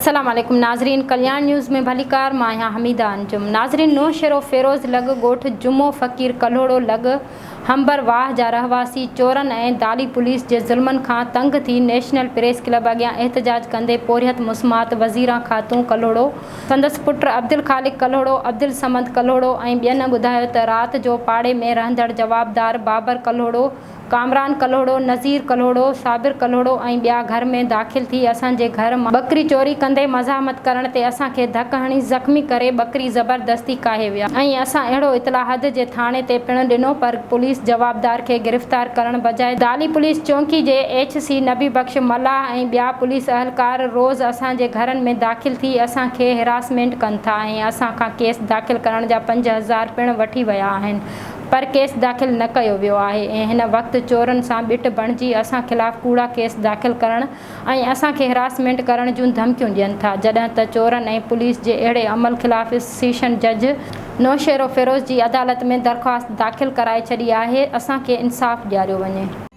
السلام عليڪم ناظرين ڪلياڻ نيوز ۾ ڀليڪار مان آهيان حميده انجم ناظرين نوشهروفيروز لڳ ڳوٺ جمعو فقير ڪلهوڙو لڳ همبر واهه جا رهواسي چورن ۽ دالي پوليس جي ظلمن کان تنگ ٿي نيشنل پريس ڪلب اڳيان احتجاج ڪندي پورهيت مسمات وزيران خاتون ڪلهوڙو، سندس پٽ عبدالخالق ڪلهوڙو، عبدالصمد ڪلهوڙو ۽ ٻين ٻڌايو ته رات جو پاڙي ۾ رهندڙ جوابدار بابر ڪلهوڙو، ڪامران ڪلهوڙو، نذير ڪلهوڙو، صابر ڪلهوڙو ۽ ٻيا گهر ۾ داخل ٿي اسان جي گهر مان ٻڪري چوري ڪندي مزاحمت ڪرڻ تي اسان کي ڌڪ هڻي زخمي ڪري ٻڪري زبردستي ڪاهي ويا ۽ اسان اهڙو اطلاع حد جي ٿاڻي تي پڻ ڏنو پر پوليس جوابدار کي گرفتار ڪرڻ بجاء دالي پوليس چونڪي جي ايڇ سي نبي بخش ملاح ۽ ٻيا پوليس اهلڪار روز اسان جي گهرن ۾ داخل ٿي اسان کي هراسمينٽ ڪن ٿا ۽ اسان کان ڪيس داخل ڪرڻ جا 5000 پڻ وٺي ويا آهن پر ڪيس داخل نه ڪيو ويو آهي ۽ هن وقت چورن سان ٻٽ بڻجي اسان خلاف ڪوڙا ڪيس داخل ڪرڻ ۽ اسان کي هراسمينٽ ڪرڻ جون ڌمڪيون ڏين ٿا جڏهن ته چورن ۽ پوليس جي اهڙي عمل خلاف سيشن جج نوشهروفيروز جي عدالت ۾ درخواست داخل ڪرائي ڇڏي آهي اسان کي انصاف ڏياريو وڃي.